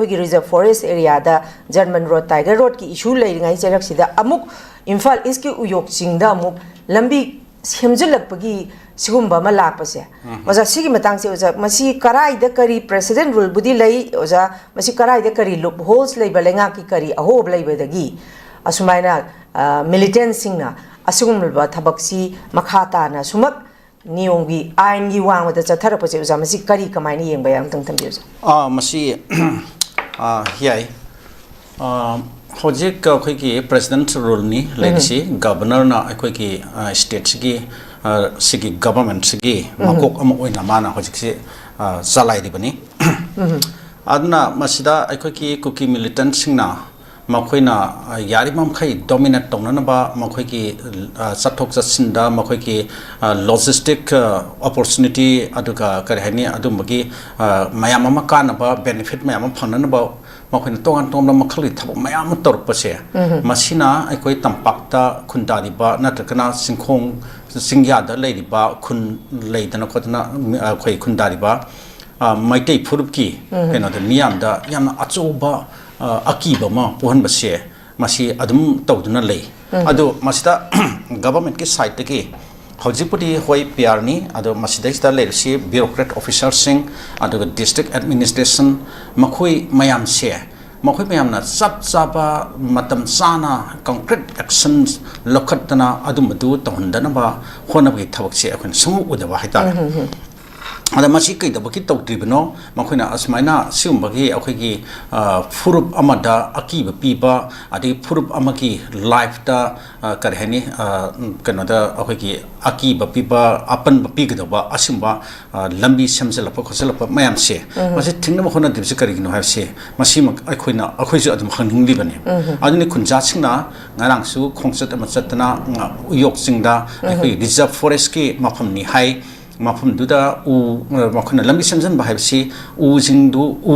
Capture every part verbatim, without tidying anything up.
ꯑꯩꯈꯣꯏꯒꯤ reserve forest ꯑꯦꯔꯤꯌꯥꯗ German road, tiger ꯔꯣꯗꯀꯤ ꯏꯁꯨ ꯂꯩꯔꯤꯉꯩ ꯆꯩꯔꯛꯁꯤꯗ ꯑꯃꯨꯛ ꯏꯝꯐꯥꯜ ꯏꯁꯀꯤ ꯎꯌꯣꯛ ꯆꯤꯡꯗ ꯑꯃꯨꯛ ꯂꯝꯕꯤ ꯁꯦꯝꯖꯤꯜꯂꯛꯄꯒꯤ ꯁꯤꯒꯨꯝꯕ ꯑꯃ ꯂꯥꯛꯄꯁꯦ, ꯑꯣꯖꯥ, ꯁꯤꯒꯤ ꯃꯇꯥꯡꯁꯦ, ꯑꯣꯖꯥ, ꯃꯁꯤ ꯀꯔꯥꯏꯗ ꯀꯔꯤ ꯄ꯭ꯔꯦꯁꯤꯗꯦꯟ ꯔꯨꯜꯕꯨꯗꯤ ꯂꯩ, ꯑꯣꯖꯥ, ꯃꯁꯤ ꯀꯔꯥꯏꯗ ꯀꯔꯤ ꯂꯨꯞ ꯍꯣꯜꯁ ꯂꯩꯕ, ꯂꯩꯉꯥꯛꯀꯤ ꯀꯔꯤ ꯑꯍꯣꯕ ꯂꯩꯕꯗꯒꯤ ꯑꯁꯨꯃꯥꯏꯅ ꯃꯤꯂꯤꯇꯦꯟꯁꯤꯡꯅ ꯑꯁꯤꯒꯨꯝꯂꯕ ꯊꯕꯛꯁꯤ ꯃꯈꯥ ꯇꯥꯅ ꯁꯨꯃꯛ ꯅꯤꯌꯣꯝꯒꯤ, ꯑꯥꯏꯟꯒꯤ ꯋꯥꯡꯃꯗ ꯆꯠꯊꯔꯛꯄꯁꯦ, ꯑꯣꯖꯥ, ꯃꯁꯤ ꯀꯔꯤ, ꯀꯃꯥꯏꯅ ꯌꯦꯡꯕ ꯌꯥꯏ? ꯑꯃꯨꯛꯇꯪ ꯊꯝꯕꯤꯌꯨ, ꯑꯣꯖꯥ꯫ ꯑꯥ, ꯃꯁꯤ, ꯑꯥ, ꯌꯥꯏ꯫ ꯑꯥ, ꯍꯧꯖꯤꯛ ꯑꯩꯈꯣꯏꯒꯤ ꯄ꯭ꯔꯦꯁꯤꯗꯦꯟꯠ ꯔꯨꯜꯅꯤ ꯂꯩꯔꯤꯁꯤ꯫ ꯒꯕꯔꯅꯔꯅ ꯑꯩꯈꯣꯏꯒꯤ, ꯑꯥ, ꯁ꯭ꯇꯦꯠꯁꯤꯒꯤ, ꯑꯥ, ꯁꯤꯒꯤ ꯒꯚꯔꯟꯃꯦꯟꯠꯁꯤꯒꯤ ꯃꯀꯣꯛ ꯑꯃ ꯑꯣꯏꯅ ꯃꯥꯅ ꯍꯧꯖꯤꯛꯁꯤ, ꯑꯥ, ꯆꯂꯥꯏꯔꯤꯕꯅꯤ꯫ ꯑꯗꯨꯅ ꯃꯁꯤꯗ ꯑꯩꯈꯣꯏꯒꯤ ꯀꯨꯀꯤ ꯃꯤꯂꯤꯇꯦꯟꯠꯁꯤꯡꯅ ꯃꯈꯣꯏꯅ, ꯑ, ꯌꯥꯔꯤꯕ ꯃꯈꯩ ꯗꯣꯃꯤꯅꯦꯠ ꯇꯧꯅꯅꯕ, ꯃꯈꯣꯏꯒꯤ, ꯑ, ꯆꯠꯊꯣꯛ ꯆꯠꯁꯤꯟꯗ ꯃꯈꯣꯏꯒꯤ, ꯑ, ꯂꯣꯖꯤꯁꯇꯤꯛ, ꯑ, ꯑꯣꯄꯣꯔꯆꯨꯅꯤꯇꯤ, ꯑꯗꯨꯒ ꯀꯔꯤ ꯍꯥꯏꯅꯤ, ꯑꯗꯨꯝꯕꯒꯤ, ꯑ, ꯃꯌꯥꯝ ꯑꯃ ꯀꯥꯟꯅꯕ, ꯕꯦꯅꯤꯐꯤꯠ ꯃꯌꯥꯝ ꯑꯃ ꯐꯪꯅꯅꯕ ꯃꯈꯣꯏꯅ ꯇꯣꯉꯥꯟ ꯇꯣꯉꯥꯟꯕ ꯃꯈꯜꯒꯤ ꯊꯕꯛ ꯃꯌꯥꯝ ꯑꯃ ꯇꯧꯔꯛꯄꯁꯦ, ꯃꯁꯤꯅ ꯑꯩꯈꯣꯏ ꯇꯝꯄꯥꯛꯇ ꯈꯨꯟꯗꯥꯔꯤꯕ ꯅꯠꯇ꯭ꯔꯒꯅ ꯆꯤꯡꯈꯣꯡ, ꯆꯤꯡꯌꯥꯗ ꯂꯩꯔꯤꯕ ꯈꯨꯟ ꯂꯩꯗꯅ ꯈꯣꯠꯇꯅ, ꯑꯩꯈꯣꯏ ꯈꯨꯟꯗꯥꯔꯤꯕ, ꯑ, ꯃꯩꯇꯩ ꯐꯨꯔꯨꯞꯀꯤ ꯀꯩꯅꯣꯗ ꯃꯤꯌꯥꯝꯗ ꯌꯥꯝꯅ ꯑꯆꯧꯕ, ꯑ, ꯑꯀꯤꯕ ꯑꯃ ꯄꯣꯛꯍꯟꯕꯁꯦ ꯃꯁꯤ ꯑꯗꯨꯝ ꯇꯧꯗꯨꯅ ꯂꯩ꯫ ꯑꯗꯨ ꯃꯁꯤꯗ ꯒꯚꯔꯟꯃꯦꯟꯠꯀꯤ ꯁꯥꯏꯠꯇꯒꯤ ꯍꯧꯖꯤꯛꯄꯨꯗꯤ ꯍꯣꯏ ꯄꯤ ꯑꯥꯔꯅꯤ, ꯑꯗꯣ ꯃꯁꯤꯗꯩꯁꯤꯗ ꯂꯩꯔꯤꯁꯤ ꯕ꯭ꯌꯨꯔꯣꯀ꯭ꯔꯦꯠ ꯑꯣꯐꯤꯁꯥꯔꯁꯤꯡ, ꯑꯗꯨꯒ ꯗꯤꯁꯇ꯭ꯔꯤꯛ ꯑꯦꯗꯃꯤꯅꯤꯁꯇ꯭ꯔꯦꯁꯟ, ꯃꯈꯣꯏ ꯃꯌꯥꯝꯁꯦ, ꯃꯈꯣꯏ ꯃꯌꯥꯝꯅ ꯆꯞ ꯆꯥꯕ ꯃꯇꯝ ꯆꯥꯅ ꯀꯪꯀ꯭ꯔꯤꯠ ꯑꯦꯛꯁꯟ ꯂꯧꯈꯠꯇꯅ ꯑꯗꯨꯝꯕꯗꯨ ꯇꯧꯍꯟꯗꯅꯕ ꯍꯣꯠꯅꯕꯒꯤ ꯊꯕꯛꯁꯦ ꯑꯩꯈꯣꯏꯅ ꯁꯨꯡꯎ ꯎꯗꯕ ꯍꯥꯏꯇꯥꯔꯦ꯫ ꯑꯗ ꯃꯁꯤ ꯀꯩꯗꯧꯕꯒꯤ ꯇꯧꯗ꯭ꯔꯤꯕꯅꯣ? ꯃꯈꯣꯏꯅ ꯑꯁꯨꯃꯥꯏꯅ ꯁꯤꯒꯨꯝꯕꯒꯤ ꯑꯩꯈꯣꯏꯒꯤ, ꯑ, ꯐꯨꯔꯨꯞ ꯑꯃꯗ ꯑꯀꯤꯕ ꯄꯤꯕ, ꯑꯗꯒꯤ ꯐꯨꯔꯨꯞ ꯑꯃꯒꯤ ꯂꯥꯏꯐꯇ, ꯑ, ꯀꯔꯤ ꯍꯥꯏꯅꯤ, ꯑ, ꯎꯝ, ꯀꯩꯅꯣꯗ ꯑꯩꯈꯣꯏꯒꯤ ꯑꯀꯤꯕ ꯄꯤꯕ, ꯑꯄꯟꯕ ꯄꯤꯒꯗꯧꯕ ꯑꯁꯤꯒꯨꯝꯕ, ꯑ, ꯂꯝꯕꯤ ꯁꯦꯝꯖꯤꯜꯂꯛꯄ ꯈꯣꯠꯆꯜꯂꯛꯄ ꯃꯌꯥꯝꯁꯦ, ꯃꯁꯤ ꯊꯤꯡꯅꯕ ꯍꯣꯠꯅꯗ꯭ꯔꯤꯕꯁꯤ ꯀꯔꯤꯒꯤꯅꯣ ꯍꯥꯏꯕꯁꯤ ꯃꯁꯤꯃꯛ ꯑꯩꯈꯣꯏꯅ, ꯑꯩꯈꯣꯏꯁꯨ ꯑꯗꯨꯝ ꯍꯪꯅꯤꯡꯂꯤꯕꯅꯤ꯫ ꯑꯗꯨꯅꯤ ꯈꯨꯟꯖꯥꯁꯤꯡꯅ ꯉꯔꯥꯡꯁꯨ ꯈꯣꯡꯆꯠ ꯑꯃ ꯆꯠꯇꯅ, ꯎꯝ, ꯎꯌꯣꯛ ꯆꯤꯡꯗ ꯑꯩꯈꯣꯏꯒꯤ ꯔꯤꯖꯔꯚ ꯐꯣꯔꯦꯁꯀꯤ ꯃꯐꯝꯅꯤ ꯍꯥꯏ, ꯃꯐꯝꯗꯨꯗ ꯎ, ꯑ, ꯃꯈꯣꯏꯅ ꯂꯝꯕꯤ ꯁꯦꯝꯖꯤꯟꯕ ꯍꯥꯏꯕꯁꯤ ꯎꯁꯤꯡꯗꯨ, ꯎ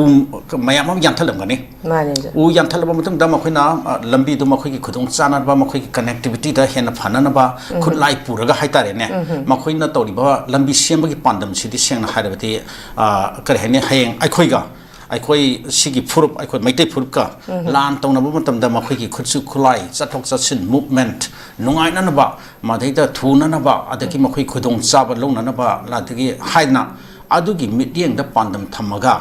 ꯃꯌꯥꯝ ꯑꯃ ꯌꯥꯟꯊꯠꯂꯝꯒꯅꯤ꯫ ꯃꯥꯅꯦ, ꯑꯣꯖꯥ꯫ ꯎ ꯌꯥꯟꯊꯠꯂꯕ ꯃꯇꯨꯡꯗ ꯃꯈꯣꯏꯅ, ꯑ, ꯂꯝꯕꯤꯗꯨ ꯃꯈꯣꯏꯒꯤ ꯈꯨꯗꯣꯡ ꯆꯥꯅꯕ, ꯃꯈꯣꯏꯒꯤ ꯀꯅꯦꯛꯇꯤꯚꯤꯇꯤꯗ ꯍꯦꯟꯅ ꯐꯅꯅꯕ ꯈꯨꯠꯂꯥꯏ ꯄꯨꯔꯒ ꯍꯥꯏꯇꯥꯔꯦꯅꯦ, ꯃꯈꯣꯏꯅ ꯇꯧꯔꯤꯕ ꯂꯝꯕꯤ ꯁꯦꯝꯕꯒꯤ ꯄꯥꯟꯗꯝꯁꯤꯗꯤ ꯁꯦꯡꯅ ꯍꯥꯏꯔꯕꯗꯤ, ꯑ, ꯀꯔꯤ ꯍꯥꯏꯅꯤ, ꯍꯌꯦꯡ ꯑꯩꯈꯣꯏꯒ ꯑꯩꯈꯣꯏ ꯁꯤꯒꯤ ꯐꯨꯔꯨꯞ, ꯑꯩꯈꯣꯏ ꯃꯩꯇꯩ ꯐꯨꯔꯨꯞꯀ ꯂꯥꯟ ꯇꯧꯅꯕ ꯃꯇꯝꯗ ꯃꯈꯣꯏꯒꯤ ꯈꯨꯠꯁꯨ ꯈꯨꯠꯂꯥꯏ, ꯆꯠꯊꯣꯛ ꯆꯠꯁꯤꯟ, movement ꯅꯨꯡꯉꯥꯏꯅꯅꯕ, ꯃꯗꯩꯗ ꯊꯨꯅꯅꯕ, ꯑꯗꯒꯤ ꯃꯈꯣꯏ ꯈꯨꯗꯣꯡꯆꯥꯕ ꯂꯧꯅꯅꯕ, ꯑꯗꯒꯤ ꯍꯥꯏꯅ ꯑꯗꯨꯒꯤ ꯃꯤꯠꯌꯦꯡꯗ ꯄꯥꯟꯗꯝ ꯊꯝꯃꯒ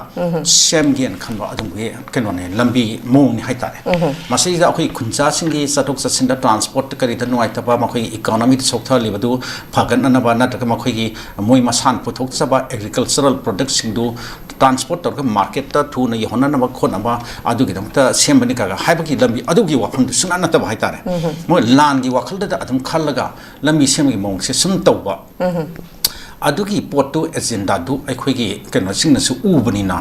ꯁꯦꯝꯒꯦꯅ ꯈꯟꯕ ꯑꯗꯨꯒꯤ ꯀꯩꯅꯣꯅꯦ, ꯂꯝꯕꯤ ꯃꯑꯣꯡꯅꯤ ꯍꯥꯏꯇꯥꯔꯦ꯫ ꯃꯁꯤꯗ ꯑꯩꯈꯣꯏ ꯈꯨꯟꯖꯥꯁꯤꯡꯒꯤ ꯆꯠꯊꯣꯛ ꯆꯠꯁꯤꯟꯗ, transport ꯀꯔꯤꯗ ꯅꯨꯡꯉꯥꯏꯇꯕ, ꯃꯈꯣꯏꯒꯤ economy ꯗ ꯁꯣꯛꯊꯍꯜꯂꯤꯕꯗꯨ ꯐꯒꯠꯅꯅꯕ, ꯅꯠꯇ꯭ꯔꯒ ꯃꯈꯣꯏꯒꯤ ꯃꯣꯏ ꯃꯁꯥꯅ ꯄꯨꯊꯣꯛꯆꯕ agricultural product ꯁꯤꯡꯗꯨ transport ꯇꯧꯔꯒ market ꯇ ꯊꯨꯅ ꯌꯧꯍꯟꯅꯅꯕ ꯈꯣꯠꯅꯕ, ꯑꯗꯨꯒꯤꯗꯃꯛꯇ ꯁꯦꯝꯕꯅꯤ ꯀꯥꯏꯅ ꯍꯥꯏꯕꯒꯤ ꯂꯝꯕꯤ ꯑꯗꯨꯒꯤ ꯋꯥꯐꯝꯗꯨ ꯁꯨꯡꯅꯠ ꯅꯠꯇꯕ ꯍꯥꯏꯇꯥꯔꯦ꯫ ꯃꯣꯏ ꯂꯥꯟꯒꯤ ꯋꯥꯈꯜꯗꯨꯗ ꯑꯗꯨꯝ ꯈꯜꯂꯒ ꯂꯝꯕꯤ ꯁꯦꯝꯕꯒꯤ ꯃꯑꯣꯡꯁꯦ ꯁꯨꯝ ꯇꯧꯕ꯫ ꯑꯗꯨꯒꯤ ꯄꯣꯠꯇꯨ, agenda ꯗꯨ ꯑꯩꯈꯣꯏꯒꯤ ꯀꯩꯅꯣꯁꯤꯡꯅꯁꯨ ꯎꯕꯅꯤꯅ,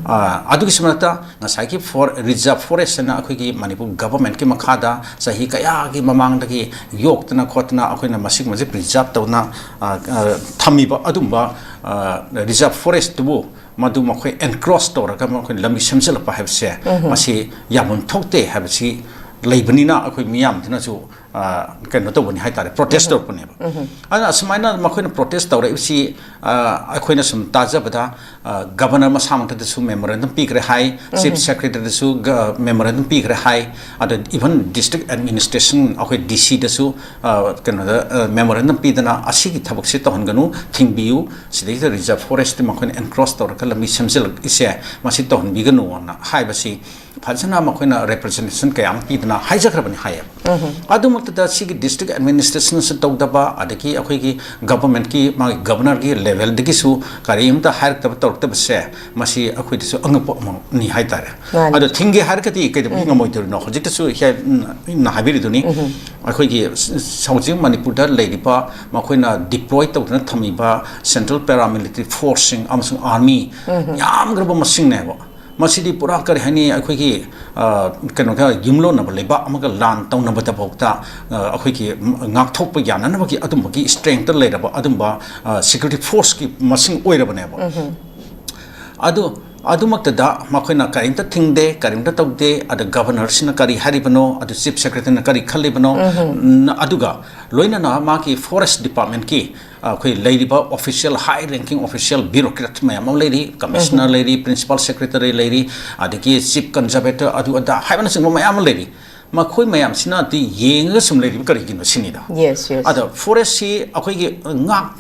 ꯑ, ꯑꯗꯨꯒꯤꯁꯨ ꯃꯔꯛꯇ ꯉꯁꯥꯏꯒꯤ for-, reserve forest ꯍꯥꯏꯅ ꯑꯩꯈꯣꯏꯒꯤ ꯃꯅꯤꯄꯨꯔ government ꯀꯤ ꯃꯈꯥꯗ ꯆꯍꯤ ꯀꯌꯥꯒꯤ ꯃꯃꯥꯡꯗꯒꯤ ꯌꯣꯛꯇꯅ ꯈꯣꯠꯇꯅ ꯑꯩꯈꯣꯏꯅ ꯃꯁꯤꯒꯨꯝꯕꯁꯦ preserve ꯇꯧꯅ, ꯑ, ꯑ, ꯊꯝꯃꯤꯕ ꯑꯗꯨꯝꯕ, ꯑ, reserve forest ꯇꯨꯕꯨ ꯃꯗꯨ ꯃꯈꯣꯏ encroach ꯇꯧꯔꯒ ꯃꯈꯣꯏꯅ ꯂꯝꯕꯤ ꯁꯦꯝꯖꯤꯜꯂꯛꯄ ꯍꯥꯏꯕꯁꯦ, ꯃꯁꯤ ꯌꯥꯐꯝ ꯊꯣꯛꯇꯦ ꯍꯥꯏꯕꯁꯤ ꯂꯩꯕꯅꯤꯅ ꯑꯩꯈꯣꯏ ꯃꯤꯌꯥꯝꯗꯨꯅꯁꯨ, ꯑ, ꯀꯩꯅꯣ ꯇꯧꯕꯅꯤ ꯍꯥꯏꯇꯥꯔꯦ, protest ꯇꯧꯔꯛꯄꯅꯦꯕ꯫ ꯑꯗꯨꯅ ꯑꯁꯨꯃꯥꯏꯅ ꯃꯈꯣꯏꯅ protest ꯇꯧꯔꯛꯏꯕꯁꯤ, ꯑ, ꯑꯩꯈꯣꯏꯅ ꯁꯨꯝ ꯇꯥꯖꯕꯗ, ꯑ, governor ꯃꯁꯥꯃꯛꯇꯗꯁꯨ memorandum ꯄꯤꯈ꯭ꯔꯦ ꯍꯥꯏ, chief secretary ꯗꯁꯨ ꯒ-, memorandum ꯄꯤꯈ꯭ꯔꯦ ꯍꯥꯏ, ꯑꯗ even district administration, ꯑꯩꯈꯣꯏ D C ꯗꯁꯨ, ꯑ, ꯀꯩꯅꯣꯗ, ꯑ, memorandum ꯄꯤꯗꯅ ꯑꯁꯤꯒꯤ ꯊꯕꯛꯁꯤ ꯇꯧꯍꯟꯒꯅꯨ, ꯊꯤꯡꯕꯤꯌꯨ, ꯁꯤꯗꯩꯁꯤꯗ reserve forest ꯇ ꯃꯈꯣꯏꯅ encroach ꯇꯧꯔꯒ ꯂꯝꯕꯤ ꯁꯦꯝꯖꯤꯜꯂꯛꯏꯁꯦ, ꯃꯁꯤ ꯇꯧꯍꯟꯕꯤꯒꯅꯨꯅ ꯍꯥꯏꯕꯁꯤ ꯐꯖꯅ ꯃꯈꯣꯏꯅ representation ꯀꯌꯥ ꯑꯃ ꯄꯤꯗꯅ ꯍꯥꯏꯖꯈ꯭ꯔꯕꯅꯤ ꯍꯥꯏꯌꯦꯕ꯫ ꯑꯗꯨꯃꯛꯇꯗ ꯁꯤꯒꯤ district administration ꯅꯁꯨ ꯇꯧꯗꯕ, ꯑꯗꯒꯤ ꯑꯩꯈꯣꯏꯒꯤ government ꯀꯤ, ꯃꯥꯒꯤ governor ꯒꯤ level ꯗꯒꯤꯁꯨ ꯀꯔꯤꯝꯇ ꯍꯥꯏꯔꯛꯇꯕ, ꯇꯧꯔꯛꯇꯕꯁꯦ, ꯃꯁꯤ ꯑꯩꯈꯣꯏꯗꯁꯨ ꯑꯉꯛꯄ ꯑꯃꯅꯤ ꯍꯥꯏꯇꯥꯔꯦ꯫ ꯃꯥꯅꯤ꯫ ꯑꯗꯣ ꯊꯤꯡꯒꯦ ꯍꯥꯏꯔꯒꯗꯤ ꯀꯩꯗꯧꯕꯒꯤ ꯉꯝꯃꯣꯏꯗꯣꯔꯤꯅꯣ? ꯍꯧꯖꯤꯛꯇꯁꯨ ꯍꯦ-, ꯎꯝ, ꯏꯟꯅ ꯍꯥꯏꯕꯤꯔꯤꯗꯨꯅꯤ, ꯑꯩꯈꯣꯏꯒꯤ ꯁ-, ꯍꯧꯖꯤꯛ ꯃꯅꯤꯄꯨꯔꯗ ꯂꯩꯔꯤꯕ ꯃꯈꯣꯏꯅ deploy ꯇꯧꯗꯨꯅ ꯊꯝꯃꯤꯕ central paramilitary force ꯁꯤꯡ ꯑꯃꯁꯨꯡ army ꯌꯥꯝꯈ꯭ꯔꯕ ꯃꯁꯤꯡꯅꯦꯕ꯫ ꯃꯁꯤꯗꯤ ꯄꯨꯔꯥ ꯀꯔꯤ ꯍꯥꯏꯅꯤ, ꯑꯩꯈꯣꯏꯒꯤ, ꯑ, ꯀꯩꯅꯣꯒ, ꯌꯨꯝꯂꯣꯟꯅꯕ ꯂꯩꯕꯥꯛ ꯑꯃꯒ ꯂꯥꯟ ꯇꯧꯅꯕꯗꯐꯥꯎꯗ, ꯑ, ꯑꯩꯈꯣꯏꯒꯤ ꯉꯥꯛꯊꯣꯛꯄ ꯌꯥꯅꯅꯕꯒꯤ ꯑꯗꯨꯝꯕꯒꯤ strength ꯂꯩꯔꯕ ꯑꯗꯨꯝꯕ, ꯑ, security force ꯀꯤ ꯃꯁꯤꯡ ꯑꯣꯏꯔꯕꯅꯦꯕ꯫ ꯑꯗꯨ ꯑꯗꯨꯃꯛꯇꯗ ꯃꯈꯣꯏꯅ ꯀꯔꯤꯝꯇ ꯊꯤꯡꯗꯦ, ꯀꯔꯤꯝꯇ ꯇꯧꯗꯦ꯫ ꯑꯗ ꯒꯚꯔꯅꯔꯁꯤꯅ ꯀꯔꯤ ꯍꯥꯏꯔꯤꯕꯅꯣ, ꯑꯗꯨ ꯆꯤꯐ ꯁꯦꯀ꯭ꯔꯦꯇꯔꯤꯅ ꯀꯔꯤ ꯈꯜꯂꯤꯕꯅꯣ, ꯎꯝ, ꯑꯗꯨꯒ ꯂꯣꯏꯅꯅ ꯃꯥꯒꯤ ꯐꯣꯔꯦꯁ ꯗꯤꯄꯥꯔꯠꯃꯦꯟꯀꯤ ꯑꯩꯈꯣꯏ ꯂꯩꯔꯤꯕ ꯑꯣꯐꯤꯁꯤꯌꯦꯜ, ꯍꯥꯏ ꯔꯦꯡꯀꯤꯡ ꯑꯣꯐꯤꯁꯤꯌꯦꯜ ꯕ꯭ꯌꯨꯔꯣꯀ꯭ꯔꯦꯠ ꯃꯌꯥꯝ ꯑꯃ ꯂꯩꯔꯤ, ꯀꯃꯤꯁꯅꯔ ꯂꯩꯔꯤ, ꯄ꯭ꯔꯤꯟꯁꯤꯄꯥꯜ ꯁꯦꯀ꯭ꯔꯦꯇꯔꯤ ꯂꯩꯔꯤ, ꯑꯗꯒꯤ ꯆꯤꯐ ꯀꯟꯖꯔꯕꯦꯇꯔ ꯑꯗꯨ ꯑꯗꯥ ꯍꯥꯏꯕꯅꯆꯤꯡꯕ ꯃꯌꯥꯝ ꯑꯃ ꯂꯩꯔꯤ꯫ ꯃꯈꯣꯏ ꯃꯌꯥꯝꯁꯤꯅꯗꯤ ꯌꯦꯡꯉꯒ ꯁꯨꯝ ꯂꯩꯔꯤꯕ ꯀꯔꯤꯒꯤꯅꯣ ꯁꯤꯅꯤꯗ꯫ Yes, yes. ꯑꯗ ꯐꯣꯔꯦꯁꯁꯤ ꯑꯩꯈꯣꯏꯒꯤ ꯉꯥꯛ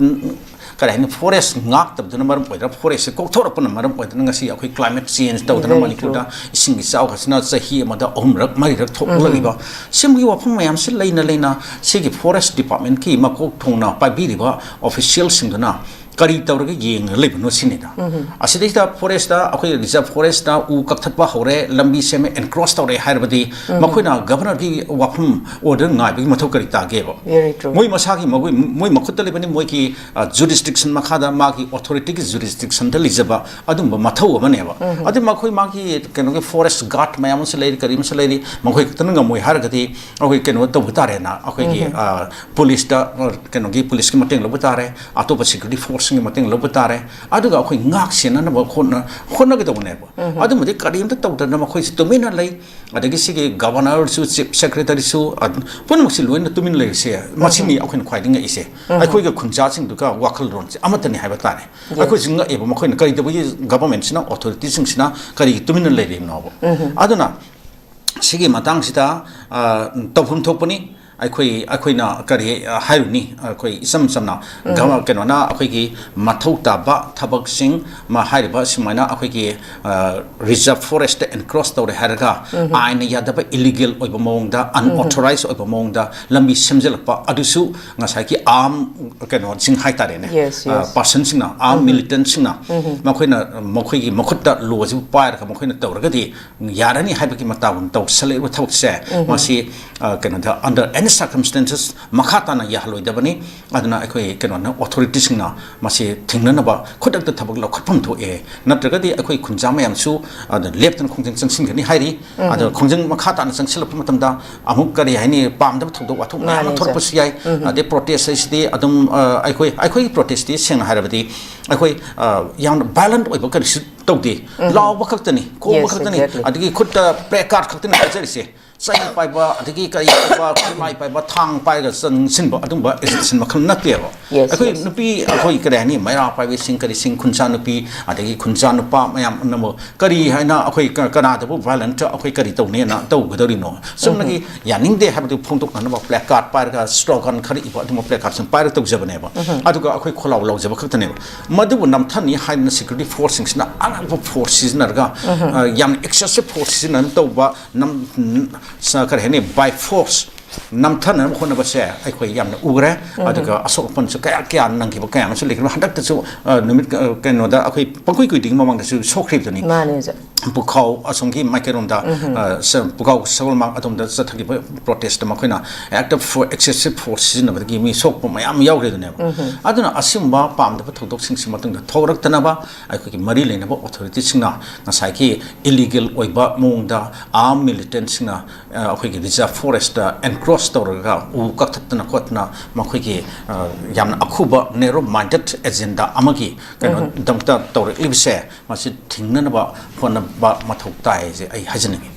ꯀꯔꯤ ꯍꯥꯏꯅꯤ, ꯐꯣꯔꯦꯁ ꯉꯥꯛꯇꯕꯗꯨꯅ ꯃꯔꯝ ꯑꯣꯏꯗꯅ, ꯐꯣꯔꯦꯁꯁꯦ ꯀꯣꯛꯊꯣꯔꯛꯄꯅ ꯃꯔꯝ ꯑꯣꯏꯗꯅ ꯉꯁꯤ ꯑꯩꯈꯣꯏ ꯀ꯭ꯂꯥꯏꯃꯦꯠ ꯆꯦꯟꯖ ꯇꯧꯗꯅ Very ꯃꯅꯤꯄꯨꯔꯗ ꯏꯁꯤꯡ ꯏꯆꯥꯎ ꯑꯁꯤꯅ ꯆꯍꯤ ꯑꯃꯗ ꯑꯍꯨꯝꯔꯛ ꯃꯔꯤꯔꯛ ꯊꯣꯛꯂꯛꯂꯤꯕ꯫ ꯁꯤꯒꯤ ꯋꯥꯐꯝ ꯃꯌꯥꯝꯁꯤ ꯂꯩꯅ ꯂꯩꯅ ꯁꯤꯒꯤ ꯐꯣꯔꯦꯁ ꯗꯤꯄꯥꯔꯠꯃꯦꯟꯀꯤ ꯃꯀꯣꯛ ꯊꯣꯡꯅ ꯄꯥꯏꯕꯤꯔꯤꯕ ꯑꯣꯐꯤꯁꯤꯌꯦꯜꯁꯤꯡꯗꯨꯅ ꯀꯔꯤ ꯇꯧꯔꯒ ꯌꯦꯡꯉꯒ ꯂꯩꯕꯅꯣ ꯁꯤꯅꯤꯗ꯫ ꯑꯁꯤꯗꯩꯁꯤꯗ ꯐꯣꯔꯦꯁꯇ, ꯑꯩꯈꯣꯏ ꯔꯤꯖꯔꯚ ꯐꯣꯔꯦꯁꯇ ꯎ ꯀꯛꯊꯠꯄ ꯍꯧꯔꯦ, ꯂꯝꯕꯤ ꯁꯦꯝꯃꯦ, ꯑꯦꯟꯀ꯭ꯔꯣꯁ ꯇꯧꯔꯦ ꯍꯥꯏꯔꯕꯗꯤ ꯃꯈꯣꯏꯅ ꯒꯚꯔꯅꯔꯒꯤ ꯋꯥꯐꯝ ꯑꯣꯔꯗꯔ ꯉꯥꯏꯕꯒꯤ ꯃꯊꯧ ꯀꯔꯤ ꯇꯥꯒꯦꯕ? Very true. ꯃꯣꯏ ꯃꯁꯥꯒꯤ ꯃꯈꯣꯏ, ꯃꯣꯏ ꯃꯈꯨꯠꯇ ꯂꯩꯕꯅꯤ, ꯃꯣꯏꯒꯤ ꯖꯨꯔꯤꯁꯗꯤꯛꯁꯟ ꯃꯈꯥꯗ, ꯃꯥꯒꯤ ꯑꯣꯊꯣꯔꯤꯇꯤꯒꯤ ꯖꯨꯔꯤꯁꯗꯤꯛꯁꯟꯗ ꯂꯩꯖꯕ ꯑꯗꯨꯝꯕ ꯃꯊꯧ ꯑꯃꯅꯦꯕ꯫ ꯑꯗꯨ ꯃꯈꯣꯏ ꯃꯥꯒꯤ ꯀꯩꯅꯣꯒꯤ ꯐꯣꯔꯦꯁ ꯒꯥꯔꯗ ꯃꯌꯥꯝ ꯑꯃꯁꯨ ꯂꯩꯔꯤ, ꯀꯔꯤ ꯑꯃꯁꯨ ꯂꯩꯔꯤ, ꯃꯈꯣꯏ ꯈꯛꯇꯅ ꯉꯝꯃꯣꯏ ꯍꯥꯏꯔꯒꯗꯤ ꯑꯩꯈꯣꯏ ꯀꯩꯅꯣ ꯇꯧꯕ ꯇꯥꯔꯦꯅ, ꯑꯩꯈꯣꯏꯒꯤ ꯑ, ꯄꯨꯂꯤꯁꯇ, ꯑ, ꯀꯩꯅꯣꯒꯤ ꯄꯨꯂꯤꯁꯀꯤ ꯃꯇꯦꯡ ꯂꯧꯕ ꯇꯥꯔꯦ, ꯑꯇꯣꯞꯄ ꯁꯦꯀ꯭ꯌꯨꯔꯤꯇꯤ ꯐꯣꯔꯁꯁꯤꯡꯒꯤ ꯃꯇꯦꯡ ꯂꯧꯕ ꯇꯥꯔꯦ, ꯑꯗꯨꯒ ꯑꯩꯈꯣꯏ ꯉꯥꯛ ꯁꯦꯟꯅꯅꯕ ꯍꯣꯠꯅ-, ꯍꯣꯠꯅꯒꯗꯧꯕꯅꯦꯕ꯫ ꯑꯗꯨꯃꯗꯤ ꯀꯔꯤꯝꯇ ꯇꯧꯗꯅ ꯃꯈꯣꯏꯁꯤ ꯇꯨꯃꯤꯟꯅ ꯂꯩ꯫ ꯑꯗꯒꯤ ꯁꯤꯒꯤ ꯒꯚꯔꯅꯔꯁꯨ, ꯆꯤꯐ ꯁꯦꯀ꯭ꯔꯦꯇꯔꯤꯁꯨ, ꯑ, ꯄꯨꯝꯅꯃꯛꯁꯤ ꯂꯣꯏꯅ ꯇꯨꯃꯤꯟ ꯂꯩꯔꯤꯁꯦ, ꯃꯁꯤꯅꯤ ꯑꯩꯈꯣꯏꯅ ꯈ꯭ꯋꯥꯏꯗꯒꯤ ꯉꯛꯏꯁꯦ꯫ ꯑꯩꯈꯣꯏꯒ ꯈꯨꯟꯖꯥꯁꯤꯡꯗꯨꯒ ꯋꯥꯈꯜꯂꯣꯟꯁꯦ ꯑꯃꯠꯇꯅꯤ ꯍꯥꯏꯕ ꯇꯥꯔꯦ꯫ ꯑꯩꯈꯣꯏꯁꯨ ꯉꯛꯑꯦꯕ, ꯃꯈꯣꯏꯅ ꯀꯔꯤꯗꯧꯕꯒꯤ ꯒꯚꯔꯟꯃꯦꯟꯠꯁꯤꯅ, ꯑꯣꯊꯣꯔꯤꯇꯤꯁꯤꯡꯁꯤꯅ ꯀꯔꯤꯒꯤ ꯇꯨꯃꯤꯟꯅ ꯂꯩꯔꯤꯕꯅꯣꯕ? ꯑꯗꯨꯅ ꯁꯤꯒꯤ ꯃꯇꯥꯡꯁꯤꯗ, ꯑ, ꯇꯧꯐꯝ ꯊꯣꯛꯄꯅꯤ꯫ ꯑꯩꯈꯣꯏ, ꯑꯩꯈꯣꯏꯅ ꯀꯔꯤ, ꯑ, ꯍꯥꯏꯔꯨꯅꯤ? ꯑꯩꯈꯣꯏ ꯏꯆꯝ ꯆꯝꯅ ꯒꯚ-, ꯀꯩꯅꯣꯅ ꯑꯩꯈꯣꯏꯒꯤ ꯃꯊꯧ ꯇꯥꯕ ꯊꯕꯛꯁꯤꯡ ꯃ-, ꯍꯥꯏꯔꯤꯕ ꯁꯨꯃꯥꯏꯅ ꯑꯩꯈꯣꯏꯒꯤ, ꯑ, ꯔꯤꯖꯔꯚ ꯐꯣꯔꯦꯁꯇ ꯑꯦꯟꯀ꯭ꯔꯣꯁ ꯇꯧꯔꯦ ꯍꯥꯏꯔꯒ ꯑꯥꯏꯟꯅ ꯌꯥꯗꯕ, ꯏꯂꯤꯒꯦꯜ ꯑꯣꯏꯕ ꯃꯑꯣꯡꯗ, ꯑꯟꯑꯣꯊꯣꯔꯥꯏꯖ ꯑꯣꯏꯕ ꯃꯑꯣꯡꯗ ꯂꯝꯕꯤ ꯁꯦꯝꯖꯤꯜꯂꯛꯄ, ꯑꯗꯨꯁꯨ ꯉꯁꯥꯏꯒꯤ ꯑꯥꯔꯝ ꯀꯩꯅꯣꯁꯤꯡ ꯍꯥꯏꯇꯥꯔꯦꯅꯦ, Yes, yes. ꯄꯥꯔꯁꯟꯁꯤꯡꯅ, ꯑꯥꯔꯝ ꯃꯤꯂꯤꯇꯦꯟꯠꯁꯤꯡꯅ ꯃꯈꯣꯏꯅ ꯃꯈꯣꯏꯒꯤ ꯃꯈꯨꯠꯇ ꯂꯣꯁꯤꯕꯨ ꯄꯥꯏꯔꯒ ꯃꯈꯣꯏꯅ ꯇꯧꯔꯒꯗꯤ ꯌꯥꯔꯅꯤ ꯍꯥꯏꯕꯒꯤ ꯃꯇꯥꯒꯨꯝ ꯇꯧꯁꯜꯂꯛꯏꯕ ꯊꯕꯛꯁꯦ, ꯃꯁꯤ, ꯑ, ꯀꯩꯅꯣꯗ, under any circumstances ꯃꯈꯥ ꯇꯥꯅ ꯌꯥꯍꯜꯂꯣꯏꯗꯕꯅꯤ꯫ ꯑꯗꯨꯅ ꯑꯩꯈꯣꯏ ꯀꯩꯅꯣꯅ, ꯑꯣꯊꯣꯔꯤꯇꯤꯁꯤꯡꯅ ꯃꯁꯤ ꯊꯤꯡꯅꯅꯕ ꯈꯨꯗꯛꯇ ꯊꯕꯛ ꯂꯧꯈꯠꯐꯝ ꯊꯣꯛꯑꯦ꯫ ꯅꯠꯇ꯭ꯔꯒꯗꯤ ꯑꯩꯈꯣꯏ ꯈꯨꯟꯖꯥ ꯃꯌꯥꯝꯁꯨ ꯑꯗ ꯂꯦꯞꯇꯅ ꯈꯣꯡꯖꯪ ꯆꯪꯁꯤꯟꯒꯅꯤ ꯍꯥꯏꯔꯤ꯫ ꯑꯗꯣ ꯈꯣꯡꯖꯪ ꯃꯈꯥ ꯇꯥꯅ ꯆꯪꯁꯤꯜꯂꯛꯄ ꯃꯇꯝꯗ ꯑꯃꯨꯛ ꯀꯔꯤ ꯍꯥꯏꯅꯤ, ꯄꯥꯝꯗꯕ ꯊꯧꯗꯣꯛ ꯋꯥꯊꯣꯛ ꯃꯌꯥꯝ ꯑꯃ ꯃꯥꯅꯦ, ꯊꯣꯛꯂꯛꯄꯁꯨ ꯌꯥꯏ꯫ ꯑꯗꯩ ꯄ꯭ꯔꯣꯇꯦꯁ ꯍꯥꯏꯁꯤꯗꯤ ꯑꯗꯨꯝ, ꯑ, ꯑꯩꯈꯣꯏ, ꯑꯩꯈꯣꯏꯒꯤ ꯄ꯭ꯔꯣꯇꯦꯁꯇꯤ ꯁꯦꯡꯅ ꯍꯥꯏꯔꯕꯗꯤ ꯑꯩꯈꯣꯏ, ꯑ, ꯌꯥꯝꯅ ꯚꯥꯏꯂꯦꯟꯠ ꯑꯣꯏꯕ ꯀꯔꯤꯁꯨ ꯇꯧꯗꯦ꯫ ꯂꯥꯎꯕ ꯈꯛꯇꯅꯤ, ꯈꯣꯡꯕ Yes, ꯈꯛꯇꯅꯤ, exactly. ꯑꯗꯒꯤ ꯈꯨꯠꯇ ꯄ꯭ꯂꯦ ꯀꯥꯔꯗ ꯈꯛꯇꯅꯤ ꯄꯥꯏꯖꯔꯤꯁꯦ꯫ ꯆꯩ ꯄꯥꯏꯕ, ꯑꯗꯒꯤ ꯀꯔꯤ ꯄꯥꯏꯕ, ꯈꯨꯠꯂꯥꯏ ꯄꯥꯏꯕ, ꯊꯥꯡ ꯄꯥꯏꯔꯒ ꯆꯪꯁꯤꯟꯕ, ꯑꯗꯨꯝꯕ agitation ꯃꯈꯜ ꯅꯠꯇꯦꯕ꯫ Yes, ꯑꯩꯈꯣꯏ yes. ꯅꯨꯄꯤ, ꯑꯩꯈꯣꯏ ꯀꯔꯤ ꯍꯥꯏꯅꯤ, ꯃꯩꯔꯥ ꯄꯥꯏꯕꯤꯁꯤꯡ, ꯀꯔꯤꯁꯤꯡ, ꯈꯨꯟꯁꯥ ꯅꯨꯄꯤ, ꯑꯗꯒꯤ ꯈꯨꯟꯁꯥ ꯅꯨꯄꯥ ꯃꯌꯥꯝ ꯄꯨꯝꯅꯃꯛ ꯀꯔꯤ ꯍꯥꯏꯅ ꯑꯩꯈꯣꯏ ꯀ-, ꯀꯅꯥꯗꯕꯨ violent ꯑꯩꯈꯣꯏ ꯀꯔꯤ ꯇꯧꯅꯦꯅ ꯇꯧꯒꯗꯧꯔꯤꯅꯣ? ꯆꯨꯝꯅꯒꯤ ꯌꯥꯅꯤꯡꯗꯦ ꯍꯥꯏꯕꯗꯨ ꯐꯣꯡꯗꯣꯛꯅꯅꯕ ꯄ꯭ꯂꯦ ꯀꯥꯔꯗ ꯄꯥꯏꯔꯒ, ꯁ꯭ꯂꯣꯒꯥꯟ ꯈꯔ ꯏꯕ, ꯑꯗꯨꯝꯕ ꯄ꯭ꯂꯦ ꯀꯥꯔꯗꯁꯤꯡ ꯄꯥꯏꯔꯒ ꯇꯧꯖꯕꯅꯦꯕ꯫ ꯑꯗꯨꯒ ꯑꯩꯈꯣꯏ ꯈꯣꯜꯂꯥꯎ ꯂꯥꯎꯖꯕ ꯈꯛꯇꯅꯦꯕ꯫ ꯃꯗꯨꯕꯨ ꯅꯝꯊꯅꯤ ꯍꯥꯏꯗꯅ security forceꯁꯤꯡꯁꯤꯅ ꯑꯉꯛꯄ force ꯁꯤꯖꯤꯟꯅꯔꯒ, ꯑ, ꯌꯥꯝꯅ excessive force ꯁꯤꯖꯤꯟꯅꯗꯨꯅ ꯇꯧꯕ, ꯅꯝ-, ꯁ-, ꯀꯔꯤ ꯍꯥꯏꯅꯤ, by force ꯅꯝꯊꯅꯕ ꯍꯣꯠꯅꯕꯁꯦ ꯑꯩꯈꯣꯏ ꯌꯥꯝꯅ ꯎꯈ꯭ꯔꯦ꯫ ꯑꯗꯨꯒ ꯑꯁꯣꯛ ꯑꯄꯟꯁꯨ ꯀꯌꯥ ꯀꯌꯥ ꯅꯪꯈꯤꯕ ꯀꯌꯥ ꯑꯃꯁꯨ ꯂꯩꯈ꯭ꯔꯦ꯫ ꯍꯟꯗꯛꯇꯁꯨ, ꯑ, ꯅꯨꯃꯤꯠ, ꯑ, ꯀꯩꯅꯣꯗ ꯑꯩꯈꯣꯏ ꯄꯪꯀꯨꯏ ꯀꯨꯏꯗ꯭ꯔꯤꯉꯩ ꯃꯃꯥꯡꯗꯁꯨ ꯁꯣꯛꯈ꯭ꯔꯤꯕꯗꯨꯅꯤ꯫ ꯃꯥꯅꯦ, ꯑꯣꯖꯥ꯫ ꯄꯨꯈꯥꯎ ꯑꯁꯣꯝꯒꯤ ꯃꯥꯏꯀꯩꯔꯣꯝꯗ, ꯑ, ꯁ-, ꯄꯨꯈꯥꯎ ꯁꯒꯣꯜꯃꯥꯡ ꯑꯗꯣꯝꯗ ꯆꯠꯊꯈꯤꯕ protest ꯇ ꯃꯈꯣꯏꯅ ꯍꯦꯛꯇ excessive force ꯁꯤꯖꯤꯟꯅꯕꯗꯒꯤ ꯃꯤ ꯁꯣꯛꯄ ꯃꯌꯥꯝ ꯌꯥꯎꯈ꯭ꯔꯦꯗꯅꯦꯕ꯫ ꯑꯗꯨꯅ ꯑꯁꯤꯒꯨꯝꯕ ꯄꯥꯝꯗꯕ ꯊꯧꯗꯣꯛꯁꯤꯡꯁꯤ ꯃꯇꯨꯡꯗ ꯊꯣꯛꯂꯛꯇꯅꯕ ꯑꯩꯈꯣꯏꯒꯤ ꯃꯔꯤ ꯂꯩꯅꯕ authority ꯁꯤꯡꯅ ꯉꯁꯥꯏꯒꯤ illegal ꯑꯣꯏꯕ ꯃꯑꯣꯡꯗ armed militant ꯁꯤꯡꯅ, ꯑ, ꯑꯩꯈꯣꯏꯒꯤ reserve forest ꯇ encroach ꯇꯧꯔꯒ ꯎ ꯀꯛꯊꯠꯇꯅ ꯈꯣꯠꯇꯅ ꯃꯈꯣꯏꯒꯤ, ꯑ, ꯌꯥꯝꯅ ꯑꯈꯨꯕ narrow minded agenda ꯑꯃꯒꯤ ꯀꯩꯅꯣꯗꯃꯛꯇ ꯇꯧꯔꯛꯂꯤꯕꯁꯦ, ꯃꯁꯤ ꯊꯤꯡꯅꯅꯕ ꯍꯣꯠꯅꯕ ꯃꯊꯧ ꯇꯥꯏ ꯍꯥꯏꯁꯦ ꯑꯩ ꯍꯥꯏꯖꯅꯤꯡꯉꯤ꯫